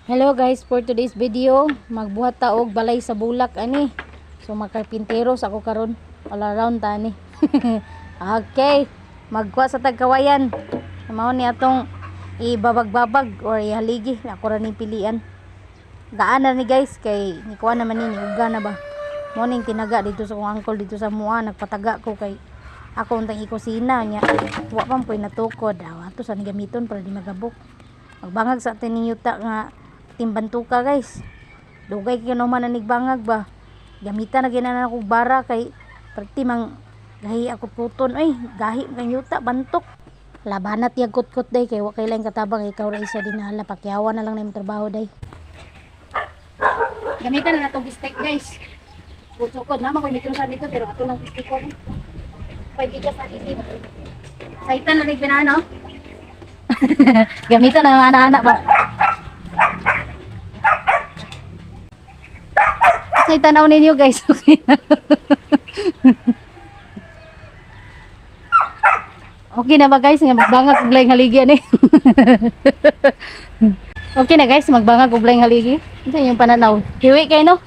Hello guys, for today's video, magbuhat ta og balay sa bulak ani. So magkarpintero sa ako karon, all around ta ani. Okay, magkuha sa tagkawayan. Mao ni atong ibabag-babag or ihaligi, ako ra ning pilian. Gaan na ni guys kay nikuha naman ni uga na ba. Mao ning tinaga dito sa akong uncle dito sa mua, nagpataga ko kay ako untang ikusina niya. Wa pa po'y natukod. Aw, ato sa ni gamiton para di magabok. Magbangag sa atin ning yuta nga timbantuka, guys. Dugay kay naman na nigbangag ba. Gamitan na ginana ko bara kay perti mang gahi ako kuton oy, gahi kay yuta bantok. Labanat yag kutkot day kay wa kay laing katabang, ikaw ra isa dinala, pakyawan na lang na imong trabaho day. Gamitan na natong stick, guys. Sukod naman ko mitro sa dito pero ato lang stick ko. Pwede ka sa isip. Saitan na rin no? Gamitan na mga anak-anak ba? Sa tanaw ninyo, guys, okay na. Okay na ba, guys? Nga magbangag og laing haligi ani. Okay na, guys, magbangag og laing haligi. Ito yung pananaw. Hiwi kay no?